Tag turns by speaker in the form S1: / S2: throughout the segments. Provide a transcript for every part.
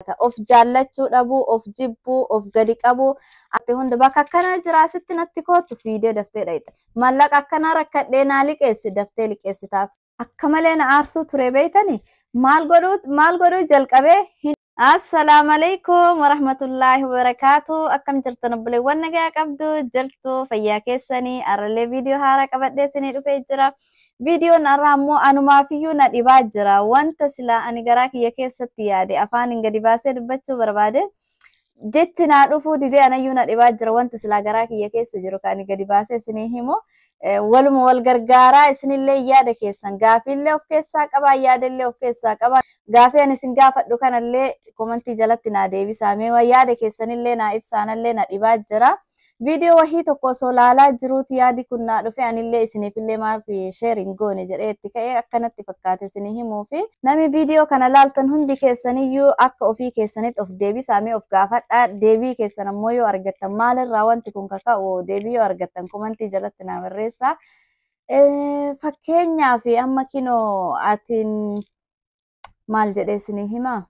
S1: Of jaallachuu dhabuu, of jibbuu, of gadi qabuu, ati hunda bakka akkanaa jira asitti natti koottu fiidee daftee dhayxa. Mallaqa akkanaa rakkadhee naa liqeessi daftee liqeessitaaf. Akka malee na aarsuu ture beeytani maal godhuu jalqabee hin. Assalaamu alaikum warahmatullaahi wabarakaatu. Akkam jirtan obboleewwan? Nagaa qabdu jirtu? Fayyaa keessanii? Arralee viidiyoo haaraa qabadhee isinii dhufee jira. Viidiyoon har'aa ammoo anumaafiyyuu na dhibaa jira. Wanta silaa ani garaa kiyya keessatti yaade afaan hin gadi baasee dubbachuu barbaade jechi naa dhufuu didee anayyuu na dhibaa jira. Wanta silaa garaa kiyya keessa jiru kan ani gadi baasee isinii himu waluma wal gargaaraa. Isinillee yaada keessan gaafiillee of keessaa qabaa, yaadallee of keessaa qabaa. Gaafii ani isin gaafadhu kanallee komantii jalatti naa deebisaa. Mee yaada keessanillee naa ibsaanallee na dhibaa jira. Viidiyoo wahii tokko osoo laalaa jiruuti yaadi kun naa dhufe. Anillee isiniifillee maaf share hin goone jedhee itti ka'ee akkanatti fakkaate isinii himuu fi namni viidiyoo kana laaltan hundi keessaniyyuu akka ofii keessanitti of deebisaa, mee of gaafadhaa. Deebii keessan ammoo yoo argattan, maalirraa wanti kun kaka'u deebii yoo argattan, komantii jalatti naa barreessaa. Fakkeenyaaf amma kinoo atiin maal jedhee isinii himaa?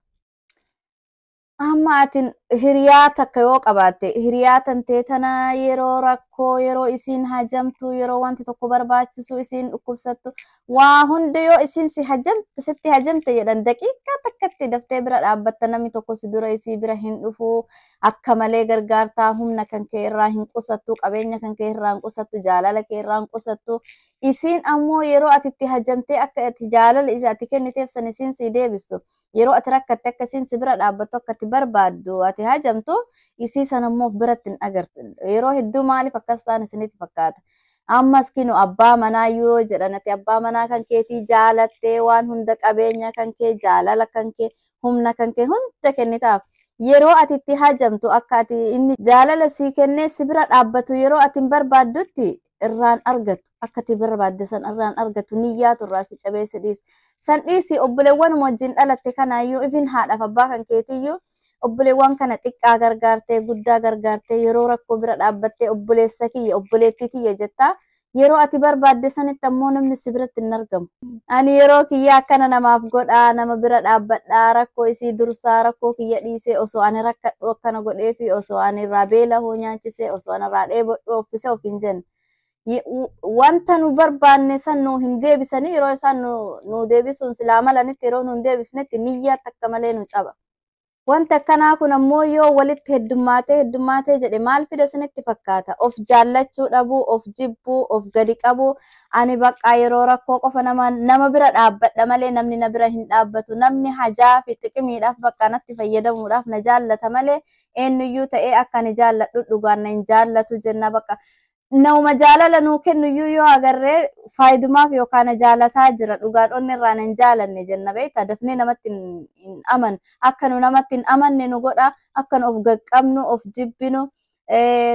S1: Amma atin hiriyaa takka yoo qabaatte, hiriyaa tantee tana yeroo rakkoo, yeroo isiin hajamtu, yeroo wanti tokko barbaachisu, isiin dhukkubsattu, waa hunda yoo isiin si hajamte, sitti hajamte jedhan, daqiiqaa takkatti daftee bira dhaabbatta. Namni tokko si dura isii bira hin dhufu. Akka malee gargaartaa, humna kan kee irraa hin qusattu, qabeenya kan kee irraa hin qusattu, jaalala kee irraa hin qusattu. Isiin ammoo yeroo ati itti hajamtee akka ati jaalala isa ati kenniteef san isiin si deebistu, yeroo ati rakkatte akka isiin si bira dhaabbattu, akka ati barbaaddu, ati hajamtu, isii sana immoo biratti hin agartu. Yeroo hedduu maaliif akkas ta'an isinitti fakkaata? Ammas kinu abbaa manaa yoo jedhan, ati abbaa manaa kan keetii jaalattee waan hunda, qabeenya kan kee, jaalala kan kee, humna kan kee hunda kennitaaf. Yeroo ati itti hajamtu akka ati inni jaalala sii kennee si bira dhaabbatu yeroo ati hin barbaaddutti irraan argatu, akka ati barbaadde san irraan argatu, niyyaatu irraa si cabee si dhiisa. San dhiisi, obboleewwan wajjin dhalatte kanaayyuu, ifin haadhaaf abbaa kan keetiyyuu, obboleewwan kana xiqqaa gargaartee, guddaa gargaartee, yeroo rakkoo bira dhaabbattee, obboleessa kiyya, obboleettii tiyya jettaa, yeroo ati barbaadde sanitti ammoo namni si biratti hin argamu. Ani yeroo kiyya akkana namaaf godhaa, nama bira dhaabbadhaa, rakkoo isii dursaa, rakkoo kiyya dhiisee, osoo ani rakkadhu akkana godheefi, osoo ani irraa beelahuu nyaachisee, osoo ani irraa dheebodhu uffisee of hin jenne. Wanta nu barbaanne san nu hin deebisanii. Yeroo isaan nu deebisuun silaa malanitti, yeroo nu hin deebifnetti niyyaatti akka malee nu caba. Wanti akkanaa kun ammoo yoo walitti heddummaatee heddummaatee jedhe maal fida isinitti fakkaata? Of jaallachuu dhabuu, of jibbuu, of gadi qabuu. Ani bakka yeroo rakkoo qofa nama bira dhaabbadha malee namni na bira hin dhaabbatu. Namni hajaa fi xiqimiidhaaf bakka natti fayyadamuudhaaf na jaallata malee eenyuyyuu ta'ee akka ani jaalladhu dhugaan na hin jaallatu jenna bakka. Nama jaalala nuu kennuyyuu yoo agarree, faayidumaaf yookaan na jaalataa jira, dhugaan onni irraa hin jaalanne jenna beektaa. Dafnee namatti hin aman, akka nu namatti hin amanne nu godha, akka nu of gaqqabnu, of jibbinu,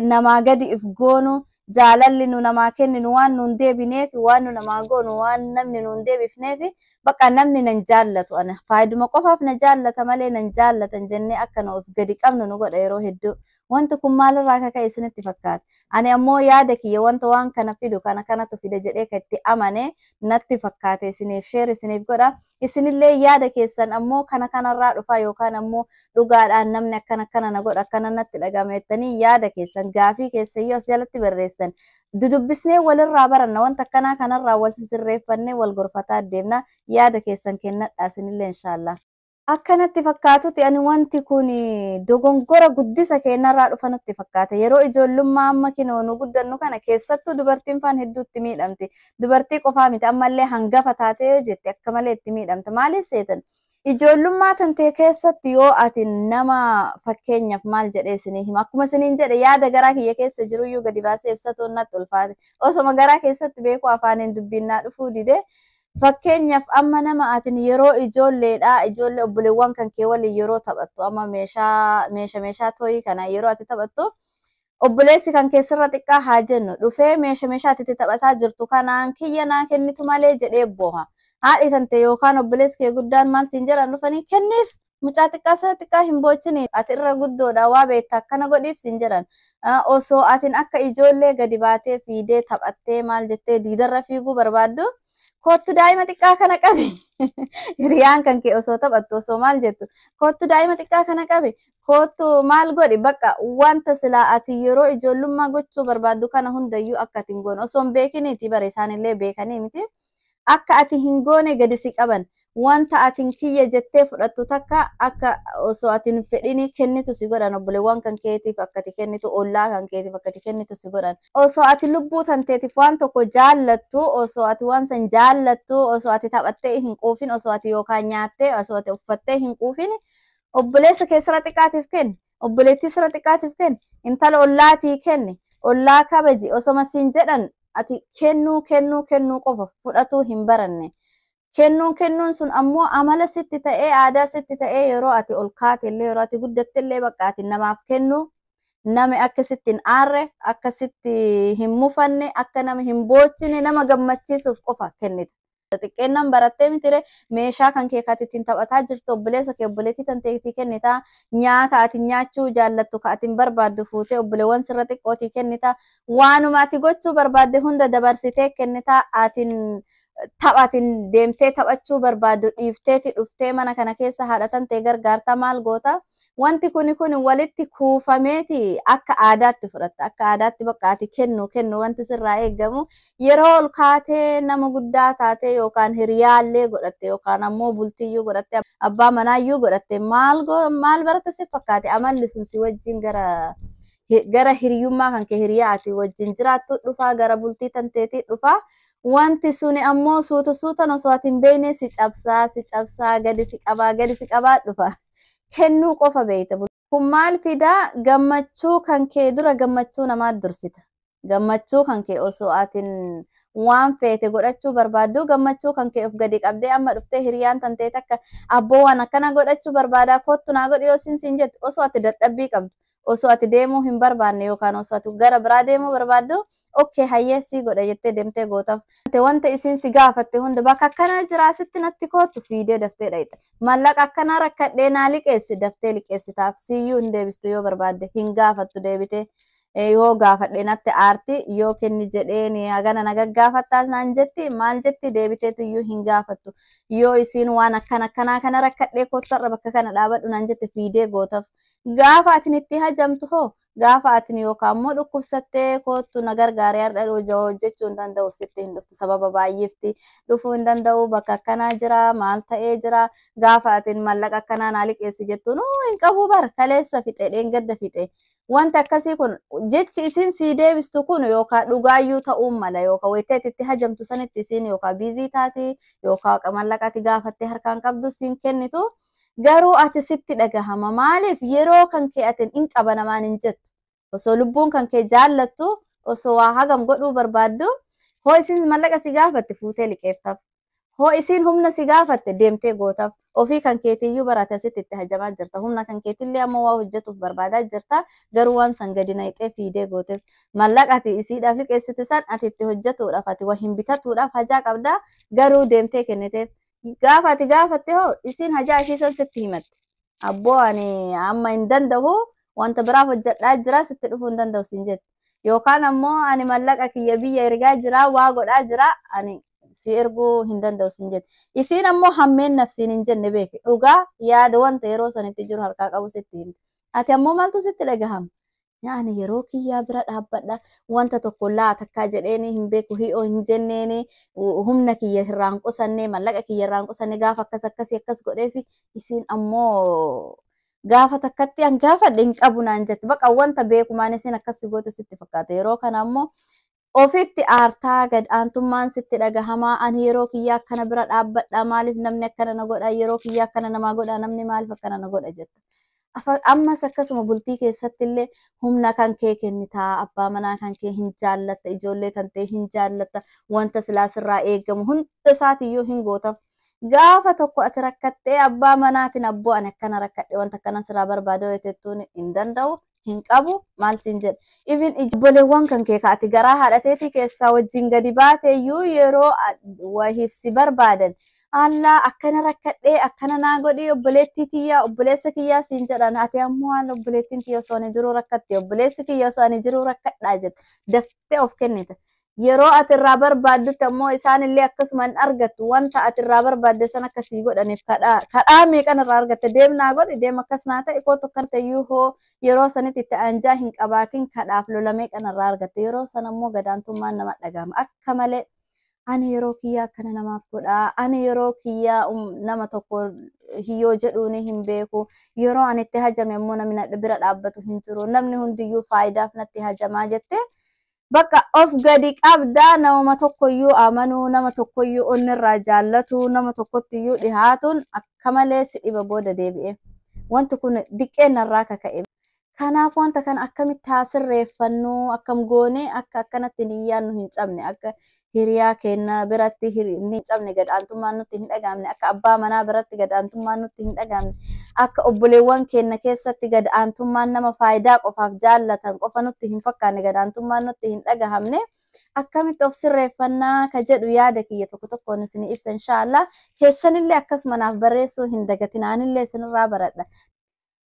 S1: namaa gadi if goonu. Jaalalli nu namaa kenninu waan nu hin deebineef, waan nu namaa goonu waan namni nu hin deebifneef, bakka namni nan jaallatu, ana faayiduma qofaaf na jaallata malee nan jaallatan jennee akka nu of gadi qabnu nu godha yeroo hedduu. Wanti kun maalirraa akka ka'e isinitti fakkaata? Ani ammoo yaada kiyya wanta waan kana fidu, kana kanatu fide jedhee kan itti amane natti fakkaate isiniif share isiniif godha. Isinillee yaada keessan ammoo kana kanarraa dhufa yookaan ammoo dhugaadhaan namni akkana akkana na godha, akkana natti dhagama jettanii yaada keessan, gaafii keessan yoo as jalatti barreessitan, dudubbisnee walirraa baranna. Wanta akkanaa kanarraa wal sisirreeffannee wal gorfataa deemna. Yaada keessan kennadha isinillee inshaallah. Akkanatti fakkaatutti ani wanti kun dogongora guddisa keenyarraa dhufa nutti fakkaata. Yeroo ijoollummaa amma kinoo nu guddannu kana keessattuu dubartiin faan hedduutti miidhamti. Dubartii qofaa miti, ammallee hangafa taatee yoo jette akka malee itti miidhamta. Maaliif seetan? Ijoollummaa tantee keessatti yoo ati nama, fakkeenyaaf maal jedhee isinii hima, akkuma isiniin jedhe yaada garaa kiyya keessa jiruyyuu gadi baasee ibsatuun natti ulfaate. Osoma garaa keessatti beekuu afaaniin dubbinnaa dhufuu dide. Fakkeenyaaf amma nama atin yeroo ijoolleedha, ijoollee obboleewwan kan kee waliin yeroo taphattu, amma meeshaa meesha meeshaa toyii kana yeroo ati taphattu, obboleessi kan keessarra xiqqaa haa jennu dhufee meesha meeshaa ati itti taphataa jirtu kanaan kiyya naa kennitu malee jedhee booha. Haadhi tante yookaan obboleessi kee guddaan maal siin jedhan? Dhufanii kenniif, mucaa xiqqaa sana xiqqaa hin boochini, ati irra guddoodha, waa beekta, akkana godhiif siin jedhan. Osoo atin akka ijoollee gadi baatee fiidee taphattee maal jettee diidarra fiiguu barbaaddu, Kottu daa'ima xiqqaa kana qabi. Hiriyaan kan kee osoo taphattu osoo maal jettu, kottu daa'ima xiqqaa kana qabi, kottu maal godhi, bakka wanta silaa ati yeroo ijoollummaa gochuu barbaaddu kana hundayyuu akka ati hin goone osoo hin beekiniiti bara isaanillee beekanii miti. Akka ati hin goone gadi si qaban, wanta ati kiyya jettee fudhattu takka akka osoo ati hin fedhinii kennitu si godhan. Obboleewwan kan keetiif akka ati kennitu, ollaa kan keetiif akka ati kennitu si godhan. Osoo ati lubbuu tanteetiif waan tokko jaallattu, osoo ati waan san jaallattu, osoo ati taphattee hin quufin, osoo ati yookaan nyaattee, osoo ati uffattee hin quufin, obboleessa kee sira xiqqaatiif kenni, obboleettii sira xiqqaatiif kenni, intala ollaatii kenni, ollaa kabaji osoma siin jedhan ati kennuu kennuu kennuu qofa fudhatuu hin baranne. Kennuun kennuun sun ammoo amala sitti ta'ee, aadaa sitti ta'ee, yeroo ati ol kaate illee, yeroo ati guddatte illee, bakka ati namaaf kennu, nama akka sitti hin aarre, akka sitti hin mufanne, akka nama hin boochine, nama gammachiisuuf qofa kennita. Xiqqeennaan barattee mitire, meeshaa kan kee kaati ittiin taphataa jirtu obboleessa kee, obboleettii tanteetii kennita. Nyaata ati nyaachuu jaallattu ka ati barbaaddu fuutee obboleewwan sirra xiqqootii kennita. Waanuma ati gochuu barbaadde hunda dabarsitee kennita. Atiin taphatin deemtee taphachuu barbaaddu dhiifteeti dhuftee mana kana keessa haadha tantee gargaarta, maal goota. Wanti kuni kun walitti kuufameeti akka aadaatti fudhatta. Akka aadaatti bakka ati kennu kennu wanti sirraa eeggamu yeroo ol kaatee nama guddaa taatee yookaan hiriyaallee godhatte yookaan ammoo bultiyyuu godhatte, abbaa manaayyuu godhatte, maal maal barata si fakkaate, amalli sun si wajjin gara hiriyummaa kan kee, hiriyaa ati wajjin jiraattu dhufaa, gara bultii tanteetii dhufaa. Wanti suni ammoo suuta suutan osoo ati hin beekne si cabsaa, si cabsaa, gadi si qabaa, gadi si qabaa dhufa. Kennuu qofa beeyta. Kun maal fidaa? Gammachuu kan kee dura gammachuu namaa dursita. Gammachuu kan kee osoo atin waan feete godhachuu barbaaddu, gammachuu kan kee of gadi qabdee amma dhuftee hiriyaan tantee takka abboo waan akkana godhachuu barbaadaa, kottu naa godhi yoo siin jettu, osoo ati dadhabbii qabdu, osoo ati deemuu hin barbaanne yookaan osoo ati gara biraa deemuu barbaaddu, okay hayyee sii godha jettee deemtee gootaaf. Wanta isiin si gaafatte hunda, bakka akkanaa jira sitti natti kottu, fiidee daftee dhayxa. Mallaqa akkanaa rakkadhee naa liqeessi, daftee liqeessitaaf, siyyuu hin deebistu yoo barbaadde, hin gaafattu deebitee. Yoo gaafadhe natti aarti, yoo kenni jedheen hagana na gaggaafattaas naan jetti, maal jetti, deebiteetu iyyuu hin gaafattu. Yoo isiin waan akkana akkanaa kana rakkadhee kottu har'a bakka kana dhaabadhu naan jette, fiidee gootaaf. Gaafa atin itti hajamtu hoo, gaafa atin yookaan immoo dhukkubsattee kottu na gargaaree har'a hojjechuu hin danda'u, sitti hin dhuftu. Sababa baay'eefti dhufuu hin danda'u, bakka akkanaa jira, maal ta'ee jira. Gaafa atin mallaqa akkanaa naa liqeessi jettuun, hin qabu bara, kaleessa fixe, dheengadda fixe. Wanta akkasii kun jechi isin sii deebistu kun yookaan dhugaayyuu ta'uu mala, yookaan wayiteetti itti hajamtu sanitti isin yookaan busy taati yookaan mallaqa ati gaafattee harkaan qabdu siin kennitu, garuu ati sitti dhagahama. Maaliif? Yeroo kan kee atin hin qaba namaan hin jettu. Osoo lubbuun kan kee jaallattu, osoo waa hagam godhuu barbaaddu, hoo isin mallaqa si gaafatte fuutee liqeeftaaf, hoo isiin humna si gaafatte deemtee gootaaf. Ofii kan keetiyyuu barate asitti itti hajamaa jirta, humna kan keetillee ammoo waa hojjetuuf barbaadaa jirta, garuu waan san gadi naqxee fiidee gooteef. Mallaqa ati isiidhaaf liqeessite san ati itti hojjetuudhaaf, ati waa hin bitatuudhaaf hajaa qabdaa, garuu deemtee kenniteef. Gaafa ati gaafatte hoo, isiin hajaa ishii san sitti himatte. Abboo ani amma hin danda'u, wanta biraaf hojjedhaa jira, sitti dhufuu hin danda'u siin jette. Yookaan ammoo ani mallaqa kiyya biyya ergaa jira, waa godhaa jira, ani si erguu hin danda'u siin jette. Isiin ammoo hammeen nafsiin hin jenne, beeke, dhugaa yaada wanta yeroo sanitti jiru harkaa qabu sitti himte. Ati ammoo maaltu sitti dhagahama? Ani yeroo kiyyaa bira dhaabbadha, wanta tokko laa takkaa jedheeni hin beeku, hi'oo hin jenneeni, humna kiyya irraan qusanne, mallaqa kiyya irraan qusanne, gaafa akkas akkasii akkas godheefi isiin ammoo gaafa takkatti an gaafadhe hin qabu naan jette. Baqa wanta beekumaan isiin akkas goote sitti fakkaata. Yeroo kana ammoo ofitti aartaa, gad aantummaan sitti dhagahamaa. Ani yeroo kiyyaa akkana bira dhaabbadha, maaliif namni akkana na godha? Yeroo kiyyaa akkana namaa godha, namni maaliif akkana na godha jetta. Ammas akkasuma bultii keessatti illee humna kan kee kennitaa, abbaa manaa kan kee hin jaallatta, ijoollee tantee hin jaallatta, wanta silaa sirraa eegamu hunda isaatiyyuu hin gootaaf. Gaafa tokko ati rakkattee abbaa manaatiin abboo ani akkana rakkadhe, wanta akkana sirraa barbaada yoo jettuun, hin danda'u, hin qabu, maal siin jedha. Even obboleewwan kan kee ati garaa haadhateetii keessaa wajjin gadi baateeyyuu yeroo wahiif si barbaadan, allaa akkana rakkadhee akkana naa godhi obboleettii tiyyaa, obboleessa kiyyaa siin jedhan. Ati ammoo haala obboleettiin tiyya osoo ani jiruu rakkatte, obboleessi kiyya osoo ani jiruu rakkadhaa jette, daftee of kennita. Yeroo ati irraa barbaaddutti ammoo isaanillee akkasuma hin argattu. Wanta ati irraa barbaadde san akkasii godhaniif kadhaa meeqan irraa argatte, deemnaa godhi, deema akkas naa ta'e, kootu akkan ta'eyyuu hoo yeroo sanitti itti anjaa hin qabaatin kadhaaf lola meeqan irraa argatte. Yeroo san ammoo gadaantummaan nama dhagahama. Akka malee ani yeroo kiyyaa akkana namaaf godhaa, ani yeroo kiyyaa nama tokko hiyyoo jedhuuni hin beeku, yeroo ani itti hajame ammoo namni bira dhaabbatu hin jiru, namni hundiyyuu faayidaaf natti hajamaa jettee bakka of gadi qabdaa. Nama tokkoyyuu amanuu, nama tokkoyyuu onnirraa jaallatu, nama tokkottiyyuu dhihaatuun akka malee si dhiba booda deebi'e. Wanti kun diqqeennarraa kaka'e. Kanaaf wanta kana akkamitti haa sirreeffannu, akkam goone akka akkanatti niyyaan nu hin cabne, akka hiriyaa keenya biratti hin cabne, gadaantummaan nutti hin dhagaamne, akka abbaa manaa biratti gadaantummaan nutti hin dhagaamne, akka obboleewwan keenya keessatti gadaantummaan nama faayidaa qofaaf jaallatan qofa nutti hin fakkaanne, gadaantummaan nutti hin dhagahamne, akkamitti of sirreeffannaa ka jedhu yaada kiyya tokko tokkoon isin ibsa inshaallah. Keessanillee akkasuma naaf barreessuu hin dagatin, anillee isinirraa baradha.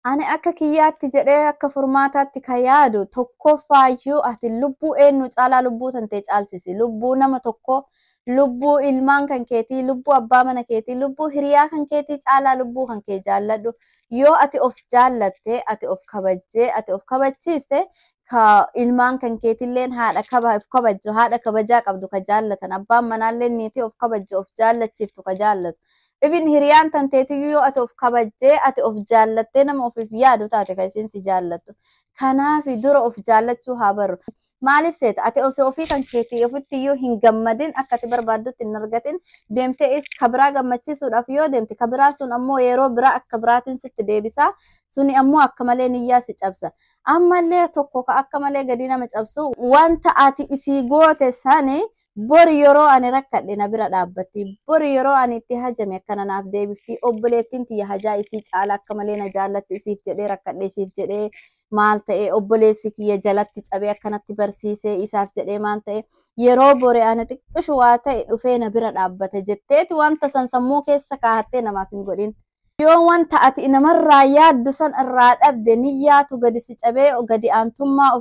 S1: Ani akka kiyyaatti jedhee akka furmaataatti ka yaadu tokkoffaayyuu ati lubbuu eenyu caalaa lubbuu tantee caalsisi. Lubbuu nama tokko, lubbuu ilmaan kan keetii, lubbuu abbaa mana keetii, lubbuu hiriyaa kan keetii caalaa lubbuu kan kee jaalladhu. Yoo ati of jaallatte, ati of kabajjee, ati of kabachiiste, ka ilmaan kan keetilleen haadha of kabajju, haadha kabajaa qabdu ka jaallatan, abbaan manaallee niitii of kabajju, of jaallachiiftu ka jaallatu. Ibin hiriyaan tanteetiyyuu yoo ati of kabajjee, ati of jaallattee nama ofiif yaadu taate kan isiin si jaallattu. Kanaaf dura of jaallachuu haa barru. Maaliif seeta? Ati osoo ofii kan keetii ofittiyyuu hin gammadin, akka ati barbaaddutti hin argatin deemtee ka biraa gammachiisuudhaaf yoo deemte, ka biraa sun ammoo yeroo biraa akka biraatiin sitti deebisaa, suni ammoo akka malee niyyaa si cabsa. Ammallee tokko ka akka malee gadi nama cabsu, wanta ati isii goote sani bori yeroo ani rakkadhe na bira dhaabbatti, bori yeroo ani itti hajame akkana naaf deebifti, obboleettiin tiyya hajaa isii caala akka malee na jaallatti, isiif jedhee rakkadhe, isiif jedhee maal ta'e, obboleessi kiyya jalatti cabee akkanatti barsiisee, isaaf jedhee maal ta'e, yeroo bori ani xiqqishu waa ta'e dhufee na bira dhaabbate jetteeti wanta san sammuu keessa kaahattee namaaf hin godhin. Yoo wanta ati namarraa yaaddu san irraa dhabde, niyyaatu gadi si cabee gadi aantummaa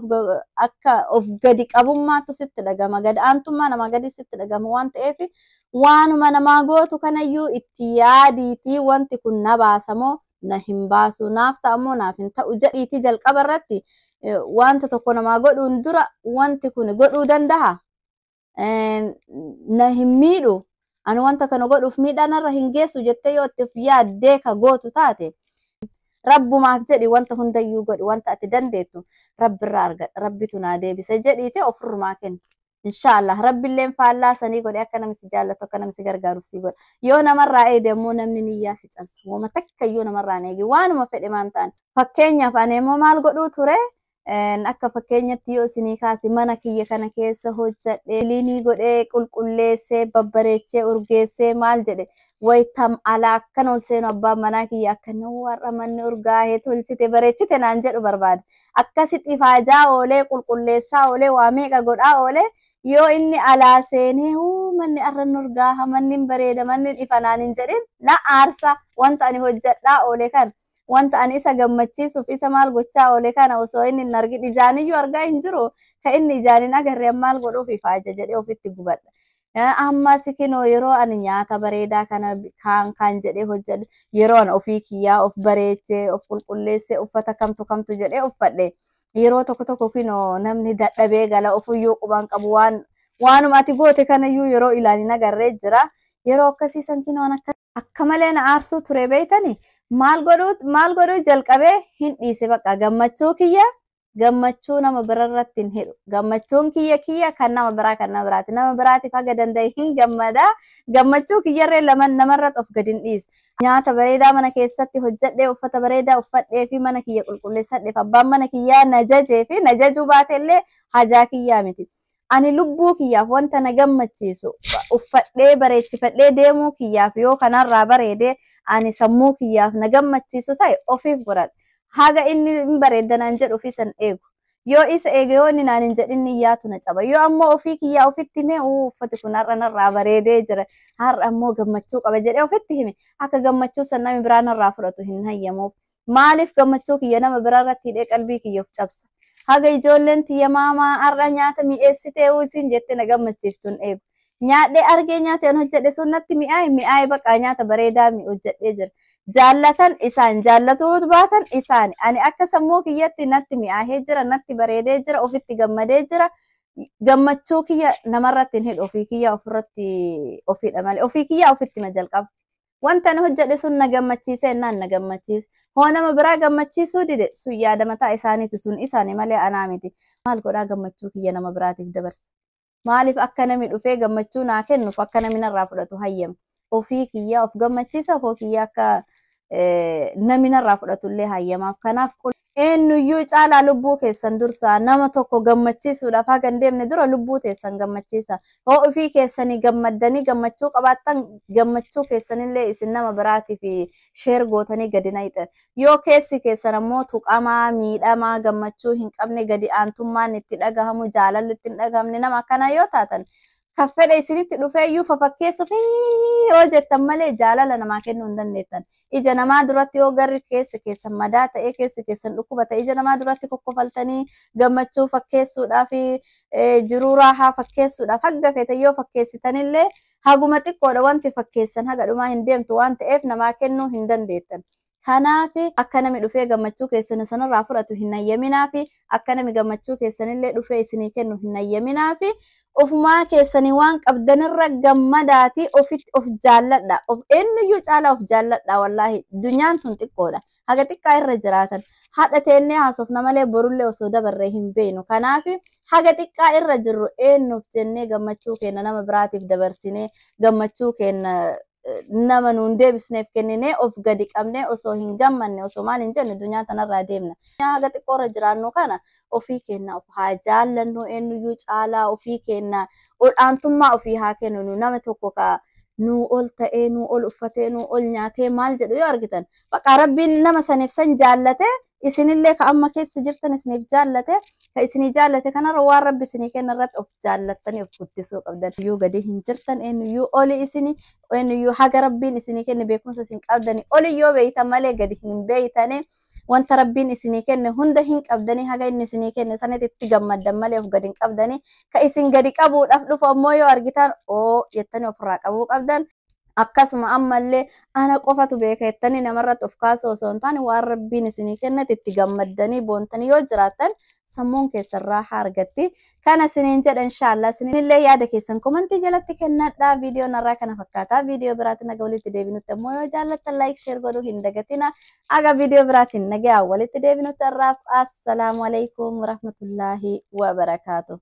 S1: akka of gadi qabummaatu sitti dhagama. Gadi aantummaa namaa gadi sitti dhagama waan ta'eef waanuma namaa gootu kanayyuu itti yaadiitii wanti kun na baasamoo na hin baasu, naaf ta'amoo naaf hin ta'u jedhiitii jalqaba irratti wanta tokko namaa godhuun dura wanti kun godhuu danda'a, na hin miidhu, ani wanta kana godhuuf miidhaa narra hin geessu jettee yoo itti of yaaddee ka gootu taate, rabbumaaf jedhi wanta hundayyuu godhi. Wanta ati dandeettu rabbirraa argadha, rabbitu naa deebise jedhiite ofirrumaa kenna. Inshaallah rabbilleen faallaa sanii godhe akka namni si jaallatu, akka namni si gargaaru si godha. Yoo namarraa eede immoo namni niyyaa si cabsa. Wama takka iyyuu namarraa hin eegi, waanuma fedhe maan ta'an. Fakkeenyaaf ani immoo maal godhuu ture? Akka fakkeenyatti yoo isinii kaase, mana kiyya kana keessa hojjadhee, liinii godhee, qulqulleessee, babbareechee, urgeessee maal jedhe, wayitam alaa akkan ol seenu abbaan manaa kiyya akkana warra manni urgaahee tolchite bareechite naan jedhu barbaada. Akkasitti ifaajaa oolee, qulqulleessaa oolee, waa meeqa godhaa oolee, yoo inni alaa seenee manni arran urgaaha, manni bareeda, manni ifa naan hin jedhin na aarsa. Wanta ani hojjadhaa oole kana, wanta ani isa gammachiisuuf isa maal gochaa oole kana osoo inni hin argin, ijaaniyyuu argaa hin jiru, ka inni ijaan hin agarre maal godhuuf ifaaja jedhee ofitti gubadha. Ammas kinoo yeroo ani nyaata bareedaa kana kaan kaan jedhee hojjedhu, yeroo ani ofii kiyyaa of bareechee, of qulqulleessee, uffata kamtu kamtu jedhee uffadhe, yeroo tokko tokko kinoo namni dadhabee gala, ofuyyuu qubaan qabu, waan waanuma ati goote kanayyuu yeroo ilaalin agarree jira. Yeroo akkasii san kinoo akka malee na aarsuu ture beeytani. Maal godhuu jalqabee hin dhiise, bakka gammachuu kiyya gammachuu nama birarratti hin hidhu. Gammachuun kiyya kiyya, kan nama biraa kan nama biraati. Nama biraatiif haga danda'e hin gammada. Gammachuu kiyyarree laman namarratti of gadi hin dhiisu. Nyaata bareedaa mana keessatti hojjedhee, uffata bareedaa uffadhee fi mana kiyya qulqulleessadheef abbaan mana kiyyaa na jajee fi na jajuu baatellee hajaa kiyyaa miti. Ani lubbuu kiyyaaf wanta na gammachiisu uffadhee bareechifadhee deemuu kiyyaaf yoo kanarraa bareedee ani sammuu kiyyaaf na gammachiisu ta'e ofiif godhadha. Haga inni hin bareeddanaan jedhu ofii san eegu. Yoo isa eege, yoo inni naan hin jedhin niyyaatu na caba. Yoo ammoo ofii kiyyaa ofitti hime, uffati kun har'a narraa bareedee jira, har'a ammoo gammachuu qaba jedhee ofitti hime, akka gammachuu san namni biraa narraa fudhatu hin hayyamuuf. Maaliif gammachuu kiyya nama biraa irratti hidhee qalbii kiyya of cabsa? Haga ijoolleen tiyya maamaa har'a nyaata mi'eessitee isin jettee na gammachiiftuun eegu. Nyaadhee argee nyaata an hojjedhe sun natti mi'aaye mi'aaye baqaa nyaata bareedaa mi hojjedhee jira. Jaallatan isaan jaallatuu baatan isaan ani akka sammuu kiyyatti natti mi'aahee jira natti bareedee jira ofitti gammadee jira. Gammachuu kiyya namarratti hin hidhu ofii kiyya ofirratti ofiidha malee ofii kiyya ofitti ma jalqaba. Wanta ani hojjedhe sun na gammachiise naan na gammachiise. Hoo nama biraa gammachiisuu dide sun yaada mataa isaaniiti sun isaani malee anaa miti. Maal godhaa gammachuu kiyya nama biraatiif dabarsa. Maaliif akka nami dhufee gammachuu naa kennuuf akka nami narraa fudhatu hayyama. Ofii kiyya of gammachiisa ofii kiyya akka nami narraa fudhatu illee hayyamaaf. Kanaaf eenyuyyuu caalaa lubbuu keessan dursaa nama tokko gammachiisuudhaaf haga hin deemne dura lubbuu teessan gammachiisa. Hoo ofii keessanii gammaddanii gammachuu qabaattan gammachuu keessanillee isin nama biraatiif sheer gootanii gadi naqxan. Yoo keessi keessan ammoo tuqamaa, miidhamaa, gammachuu hin qabne gadi aantummaan itti dhagahamu, jaalalli itti hin dhagahamne nama akkanaa yoo taatan kan fedhe isinitti dhufeeyyuu fafakkeessuuf yoo jettan malee jaalala namaa kennuu hin dandeettan. Ija namaa duratti yoo garri keessi keessan madaa ta'ee keessi keessan dhukkuba ta'e ija namaa duratti kokkofaltanii gammachuu fakkeessuudhaaf jiruu raahaa fakkeessuudhaaf haga feete yoo fakkeessitanillee haguma xiqqoodha wanti fakkeessan haga dhumaa hin deemtu waan ta'eef namaa kennuu hin dandeettan. Kanaaf akka nami dhufee gammachuu keessan sanarraa fudhatu hin hayyaminaafi akka nami gammachuu keessanillee dhufee isinii kennu hin hayyaminaafi ofumaa keessanii waan qabdanirra gammadaati ofitti of jaalladha. Of eenyuyyuu caalaa of jaalladha wallaahi dunyaan tun xiqqoodha. Haga xiqqaa irra jiraatan haadha teennee haasofna malee borullee osoo dabarree hin beeknu. Kanaaf haga xiqqaa irra jirru eenyuuf jennee gammachuu keenya nama biraatiif dabarsinee gammachuu keenya nama nuun deebisneef kenninee of gadi qabnee osoo hin gammanne osoo maal hin jenne dunyaa tanarraa deemna. Haga xiqqoorra jiraannu kana ofii keenya of haa jaallannu eenyuyyuu caalaa ofii keenya ol'aantummaa ofii haa kenninu nama tokko ka nuu ol ta'ee nuu ol uffatee nuu ol nyaatee maal jedhu yoo argitan baqa rabbiin nama saniif san jaallate isinillee ka amma keessa jirtan isiniif jaallate ka isinii jaallate kanarra waan rabbi isinii kenna irratti of jaallattanii of guddisuu qabdan. Iyyuu gadi hin jirtan eenyuyyuu oli isinii eenyuyyuu haga rabbiin isinii kenne beekumsa isin qabdanii oli yoo beeytan malee gadi hin beeytanii wanta rabbiin isinii kenne hunda hin qabdanii haga inni isinii kenne sanatti itti gammaddan malee of gadi hin qabdanii ka isin gadi qabuudhaaf dhufu ammoo yoo argitan oo jettanii ofirraa qabuu qabdan. Akkasuma ammallee ana qofatu beeka jettanii namarratti of kaasuu osoo hin taane waan rabbiin isinii kennetti itti gammaddanii boontanii yoo jiraattan sammuun keessan raahaa argatti. Kana isiniin jedha inshaallah isinillee yaada keessan komantii jalatti kennadhaa. Viidiyoon har'aa kana fakkaata. Viidiyoo biraatiin naga walitti deebinutti ammoo yoo jaallattan like share godhuu hin dagatina. Aga viidiyoo biraatiin nagaa walitti deebinutti har'aaf assalaamu alaikum warahmatullaahi wabarakaatu.